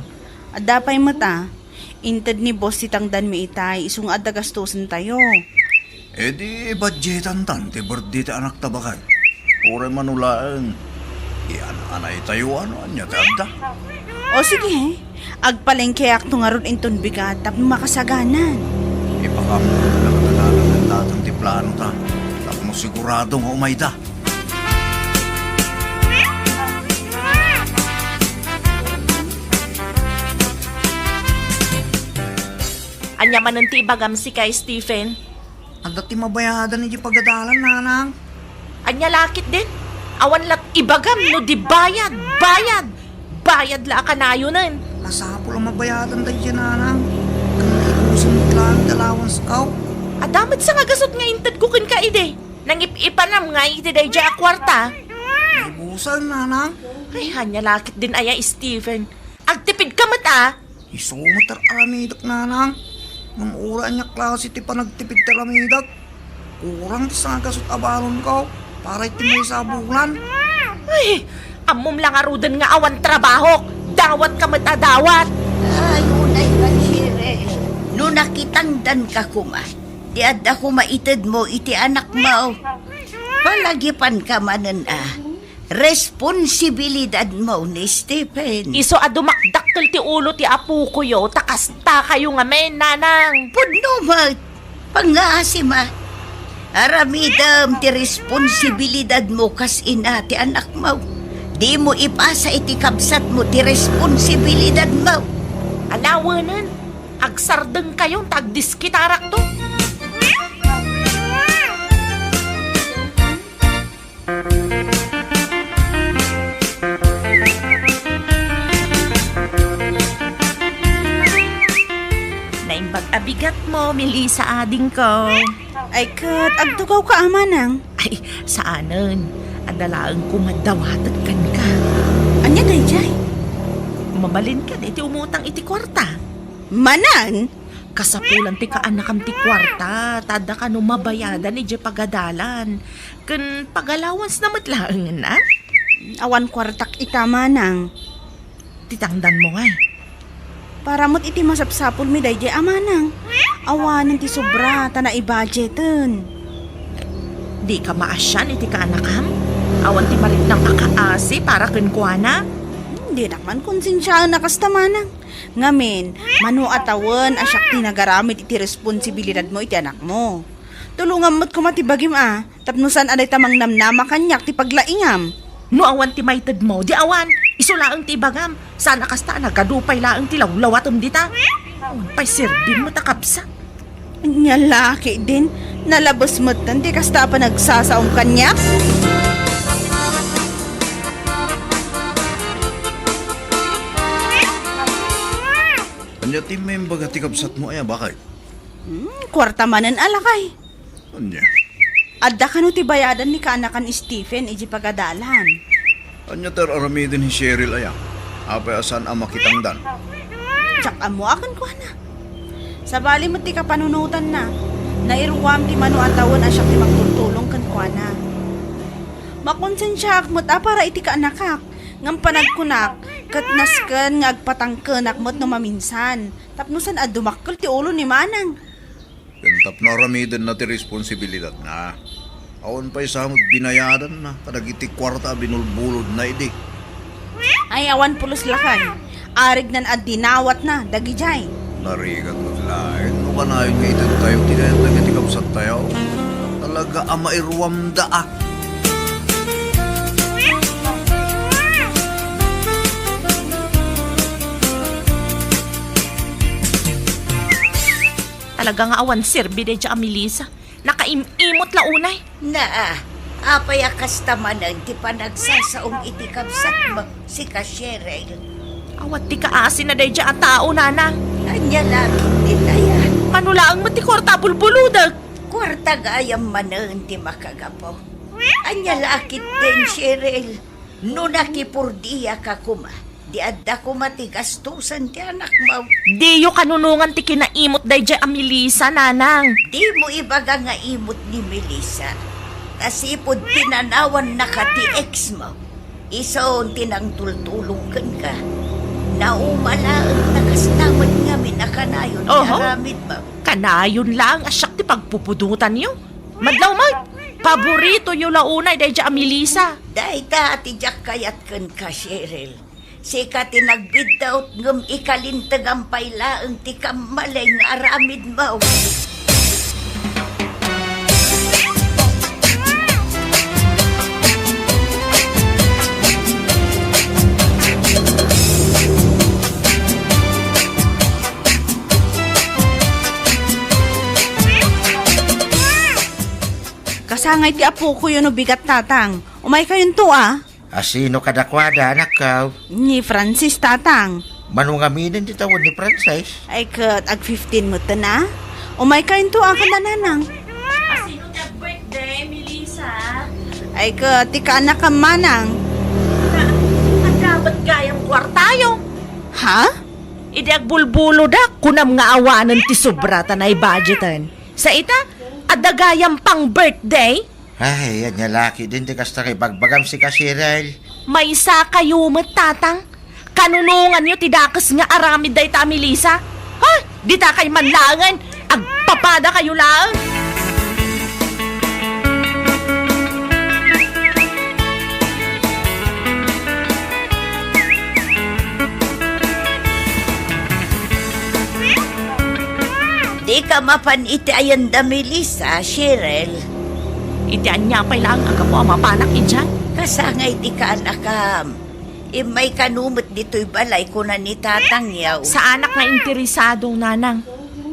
Adda pay met a. Inted ni boss ti tangdanmi itay, isu nga adda gastosentayo. E di, budgetantan ti birthday ti anakta, bakay. Uray mano laeng, ian-anaytayo no ania ti adda. O sige, agpalengkeakto ngarud inton bigat tapno makasaganan. Ipakam, nakadadalan datan ti plano ta, tapno sigurado nga umayda. Ania manen ti ibagam sika, Stephen? Adda ti mabayadan iti pagadalan, nanang. Ania la ketdin? Awan lat ibagam no di bayad, bayad, bayad la a kanayonen. Masapul a mabayadan daydiay, nanang. Ken naitusen met la Allowance ko. Adda met sa nga gasut nga intedko kenka idi. Nangip-ipanam nga iti daydiay a kuarta. Naibusan, nanang. Ay, ania la ketdin aya, Stephen. Agtipidka met, a. Isu met ti ar-aramidek, nanang. Ngem uray ania klase ti panagtipid ti aramidek. Kurang ti sangagasut a balonko para iti maysa a bulan. Ay, ammom la ngaruden nga awan trabahok. Dawatka met a dawat. Ay, unay nga, Cheryl. No nakitangdanka koma, ti adda koma itedmo iti anakmo. Palagipanka manen a responsibilidadmo ni Stephen. Isu a dumakdakkel ti ulo ti apokoyo, ta kastakayo ngamin, nanang. Pudno met, pangngaasima. Aramidem ti responsibilidadmo kas ina ti anakmo. Dimo ipasa iti kabsatmo ti responsibilidadmo. Alawenen, agsardengkayon ta agdiskitarakto. Naimbag a bigatmo, Melissa, adingko. Ay, ket agtugawka a manang? Ay, saanen. Adda laeng koma dawatek kenka. Ania daydiay? Mabalin kadi ti umutang iti kuarta. Manen? Kasapulan ti kaanakam ti kuarta, ta adda kano mabayadan idiay pagadalan. Ken pag-allowancena met laengen a? Awan kuartak ita, manang. Ti tangdanmo ngay? Para met iti masapsapulmi daydiay a manang. Awanen ti sobra ta naibudgeten. Dika maasian iti kaanakam? Awan ti mariknam a kaasi para kenkuana? Hmm, dinak man konsensiaen a kasta, manang. Ngamin, mano a tawen a siak ti nagaramid iti responsibilidadmo iti anakmo. Tulongam met koma ti bagim a, tapno saan a dayta mangnamnama kaniak ti paglaingam. No awan ti maitedmo, di awan. Isu laeng ti ibagam. Saan a kasta a nagadu pay laeng ti lawlawatem dita. Awan pay serbim met a kabsat. Ania la ketdin, nalabes metten ti kasta a panagsasaom kaniak? Ania ti imbaga ti kabsatmo aya, baket? Hmm, kuarta manen a lakay. Ania? Adda kano ti bayadan ni kaanakan Stephen idiay pagadalan. Ania ti ar-aramiden ni Cheryl aya? Apay a saan a makitangdan? Diak ammo a kenkuana. Sabali met ti kapanunotanna, nairuam ti mano a tawen a siak ti magtultulong kenkuana. Makonsensiaak met a para iti kaanakak, ngem panagkunak, ket nasken nga agpatangkenak met no maminsan, tapno saan a dumakkel ti ulo ni manang. Ken tapno aramidenna ti responsibilidadna, awan pay sa met binayadanna kadagiti kuarta a binulbulodna idi. Ay, awan pulos lakay. Arignan a dinawatna dagidiay. Narigat met laeng no kanayon nga itedtayo ti kayat dagiti kabsattayo. Talaga a mairuamda a. Talaga nga awan serbi daydiay a Melissa. Nakaim-imot la unay. Naa, apay a kasta manen ti panagsasaom iti kabsatmo, sika Cheryl? Awan ti kaasina daydiay a tao, nanang. Ania la ketdin aya? Mano laeng met ti kuarta a bulbulodek? Kuarta gayam manen ti makagapu. Ania la ketdin, Cheryl? No nakipurdiaka koma, di adda koma ti gastusen ti anakmo. Diyo kanunongan ti kinaimot daydiay a Melissa, nanang. Dimo ibaga nga imot ni Melissa. Ta sipud pinanawannaka ti exmo, isun ti nangtultulong kenka. Nauma laeng ta kasta met ngamin a kanayon ti Oho. aramidmo. Kanayon laeng a siak ti pagpupudotanyo. Madlaw met, paboritoyo la unay daydiay a Melissa. Dayta ti diak kayat kenka, Cheryl. Sika ti nagbiddut ngem ikalintegam pay laeng ti kammalay nga aramidmo. Kasangay ti apokoyo no bigat, tatang. Umaykayonto a. A sino kadakuada, anakko? Ni Francis, tatang. Mano ngaminen ti tawen ni Francis? Ay ket, ag fifteen metten a. Umayka intoka kada, Nanang. Asino ti ag-birthday, Melissa? Ay, ket ti kaanak, Manang. Ania met gayam kuartayo? Ha? Idi agbulbulodak, kunam nga awanen ti sobra ta naibudgeten. Sa ita, adda gayam pang-birthday? Ay, ania la ketdin ti kasta nga ibagbagam, sika, Cheryl? Maysakayo met, Tatang. Kanunonganyo ti dakes nga aramid dayta a Melissa. Ha? Ditakay man laengen. Agpapadakayo laeng. Dika mapan iti ayanda, Melissa, Cheryl. Iti ania pay laeng a gapu a mapanak idiay? Kasangay ti kaanakam. Immay kano met ditoy balay, kuna ni tatangyo. Saanak nga interesado, Nanang.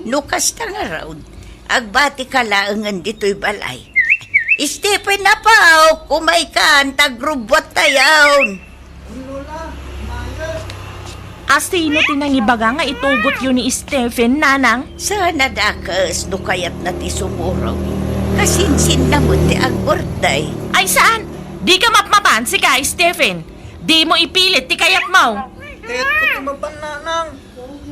No kasta ngarud, agbatika laengen ditoy balay. Stephen, apo, umaykan, ta agrubbuattayon. Asino ti nangibaga nga itugotyo ni Stephen, Nanang? Saan a dakes no kayatna ti sumurot. Kasinsinna met ti ag-birthday. Ay, saan? Dika mapmapan, sika, Stephen. Dimo ipilit ti kayatmo. Kayatko ti mapan, Nanang.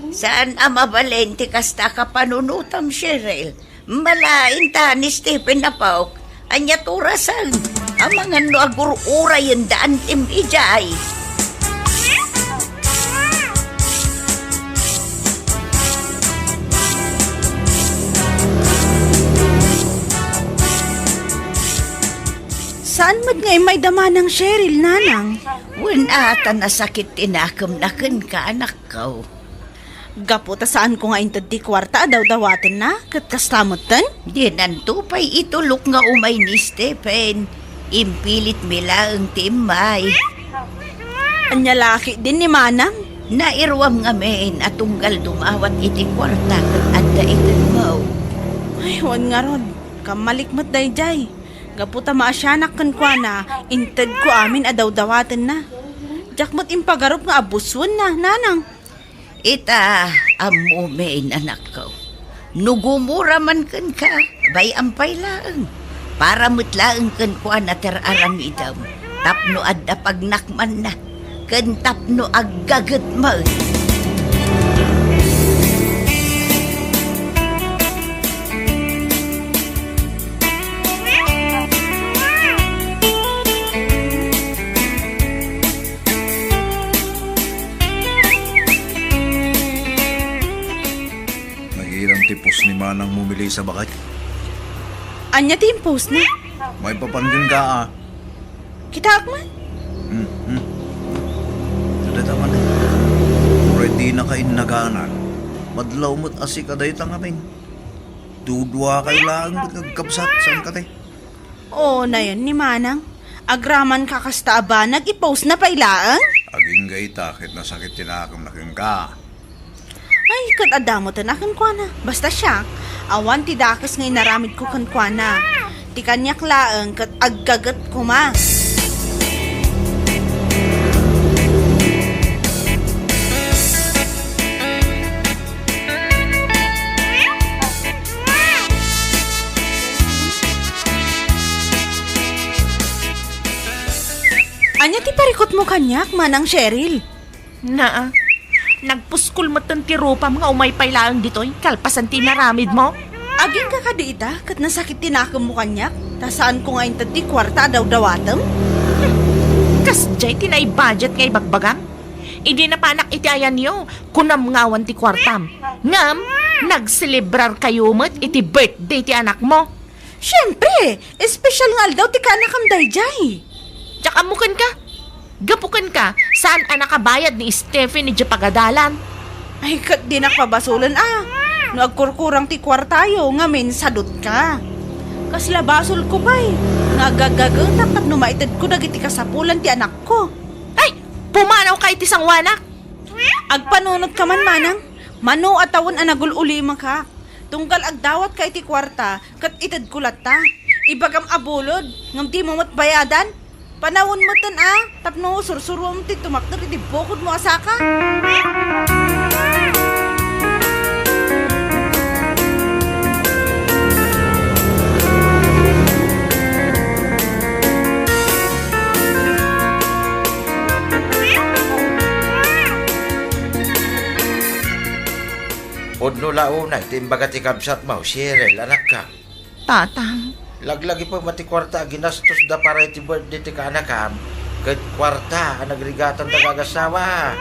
Saan a mabalin ti kasta a kapanunotam, Cheryl. Malain ta ni Stephen, apo. Ania ti orasen? Amangan no agur-urayen da antim idiay. Saan met nga immay da Manang Cheryl, Nanang? Wen a, ta nasakit ti nakemna kenka, anakko. Gapu ta saanko nga inted ti kuarta a dawdawatenna, ket kasta metten? Dinanto pay itulok nga umay ni Stephen. Impilitmi laeng ti immay. Ania la ketdin ni Manang? Nairuam ngamin a tunggal dumawat iti kuarta ket adda itedmo. Ay, wen ngarud, kammalik met daydiay. Gapu ta maasianak kenkuana, intedko amin a dawdawatenna. Diak met impagarup nga abuswenna, Nanang. Ita, ammomin, anakko. No gumura man kenka, bay-am pay laeng. Para met laeng kenkuana ti ar-aramidem, tapno adda pagnakmanna, ken tapno aggaget met. Nagiram ti post ni manangmo, Melissa, baket. Ania ti impostna? Maipapan kenka, a. Kitaak man. Hmm, hmm. Dayta man. Uray dinaka innaganan. Madlaw met a sika dayta ngamin. Duduakayo laeng met nga agkabsat, saan kadi? O, nayon ni manang. Agraman ka kasta a banag, i-postna pay laeng? Agingga ita ket nasakit ti nakemna kenka. Ay, ket adda metten a kenkuana. Basta siak, awan ti dakes nga inaramidko kenkuana. Ti kaniak laeng ket aggaget koma. Ania ti parikutmo kaniak, Manang Cheryl? Naa, nagpuskol metten ti rupam nga umay pay laeng ditoy, kalpasan ti inaramidmo. Agingga kadi ita, ket nasakit ti nakemmo kaniak, ta saanko nga inted ti kuarta a dawdawatem? Kasdiay ti naibudget nga ibagbagam? Idi napanak iti ayanyo, kunam nga awan ti kuartam. Ngem, nagselebrarkayo met iti birthday ti anakmo. Siempre, espesyal nga aldaw ti kaanakam daydiay. Diak ammo kenka. Gapu kenka, saan a nakabayad ni Stephen idiay pagadalan. Ay, ket dinak pabasolen a. No agkurkurang ti kuartayo, ngamin sadutka. Kasla basolko pay nga agagagetak tapno maitedko dagiti kasapulan ti anakko. Ay, pumanawka iti sangoanak. Agpanunotka man, manang. Mano a tawen a nagul-ulimaka. Tunggal agdawatka iti kuarta, ket itedko latta. Ibagam a bulod, ngem dimo met bayadan. Panawen metten a, tapno sursurom ti tumakder iti bukodmo a saka. Launay ti imbaga ti kabsatmo, Cheryl, anakko. Tatang. Laglagi pay met ti kuarta a ginastos da para iti birthday ti kaanakam, ket kuarta a nagrigatan da gagasawa.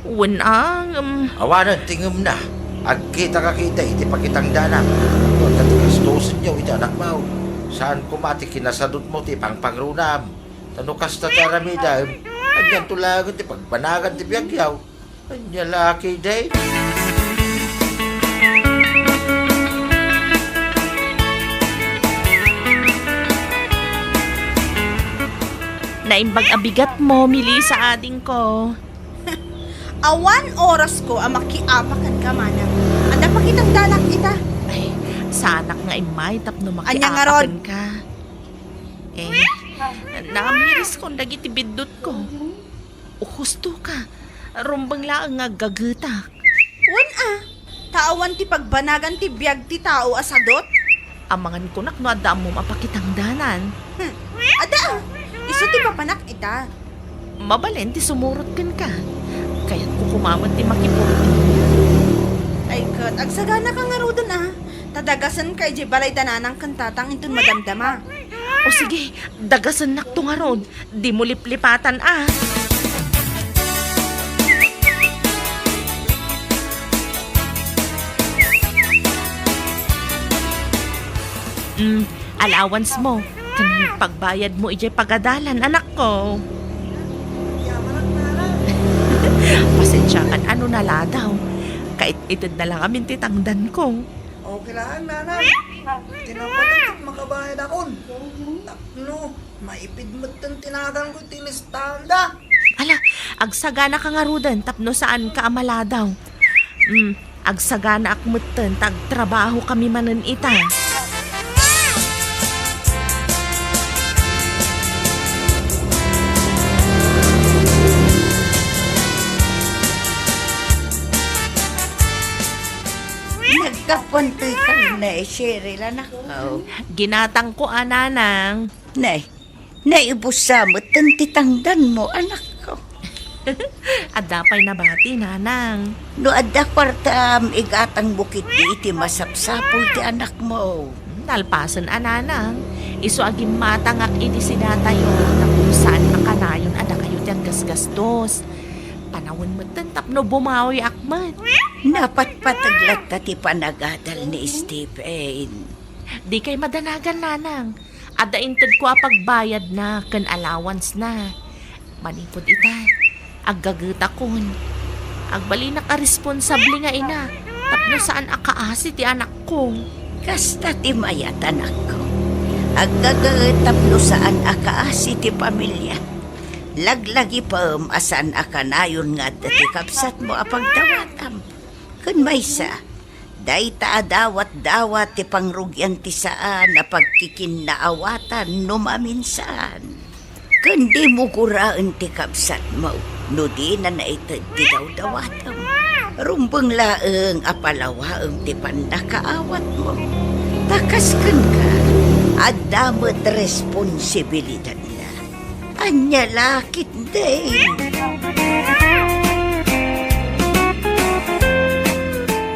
Wen a, ngem. Awanen ti ngemna. Agkita ka kadi iti pakitangdanak. Ket ta ti gastosenyo iti anakmo. Saan koma ti kinasadutmo ti pangpangrunam. Ta no kasta ti aramidem, anianto laengen ti pagbanagan ti biagyo. Ania la ketdin? Naimbag a bigatmo, Melissa, adingko. Awan orasko a makiapa kenka, manang. Adda pakitangdanak ita. Ay, saanak nga immay tapno makiapa kenka. Ania ngarud? Eh, namiriskon dagiti biddutko. O, husto ka. Rumbeng laeng nga aggagetak. Wen a, ta awan ti pagbanagan ti biag ti tao a sadut? Amangan kunak no adda ammom a pakitangdanan. Hmm. Adda a. Isu ti mapanak ita. Mabalin ti sumurot kenka. Kayatko koma met ti makipurti. Ay ket, agsaganaka ngaruden a. Ta dagasenka idiay balay da nanang ken tatang inton madamdama. O sige, dagasennakto ngarud. Dimo liplipatan a. Mm, allowance mo. Ken pagbayad mo idiay pagadalan, anakko. Pasensiakan a no naladaw. Kait-ited na lang amin ti tangdanko. Okay lang, nanang. Tinapatan ket makabayadakon. Tapno maipid metten ti naganko iti listanda. Ala, agsaganaka ngaruden tapno saanka a maladaw. Mm, agsaganaak metten ta agtrabahokami manen ita. Naggapuan toy kanna, Cheryl, anakko. Ginatangko a, nanang. Nay, naibussa metten ti tangdanmo, anakko. Adda pay nabati, nanang. No adda kuartam, igatangmo ketdi iti masapsapul ti anakmo. Nalpasen a, nanang. Isu a gimmatangak iti sidatayo, tapno saan a kanayon a dakayo ti aggasgastos. Panawen metten tapno bumawiak met. Napatpateg latta ti panagadal ni Stephen. Dikay madanagan, nanang. Adda intedko a pagbayadna ken allowance na. Manipud ita, aggagetakon. Agbalinak a responsable nga ina, tapno saan a kaasi ti anakko. Kasta ti mayat, anakko. Aggaget tapno saan a kaasi ti pamilia. Laglagipem a saan a kanayon nga adda ti kabsatmo a pagdawatam. Ken maysa, dayta a dawatdawat ti pangrugian ti saan a pagkikinnaawatan no maminsan. Ken dimo guraen ti kabsatmo no dina naited ti dawdawatem. Rumbeng laeng a palawaem ti pannakaawatmo. Ta kas kenka, adda met responsibilidadna. Ania la ketdin?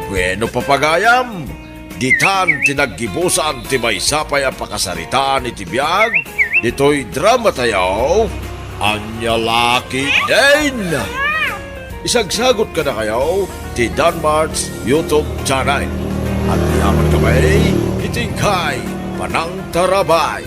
Wenno, papagayam, ditan ti naggibusan ti maysa pay a pakasaritaan iti biag ditoy dramatayo, Ania la ketdin? Isagsagut kadakayo ti Danmart's YouTube channel. Agyaman kami iti inkay panangtarabay.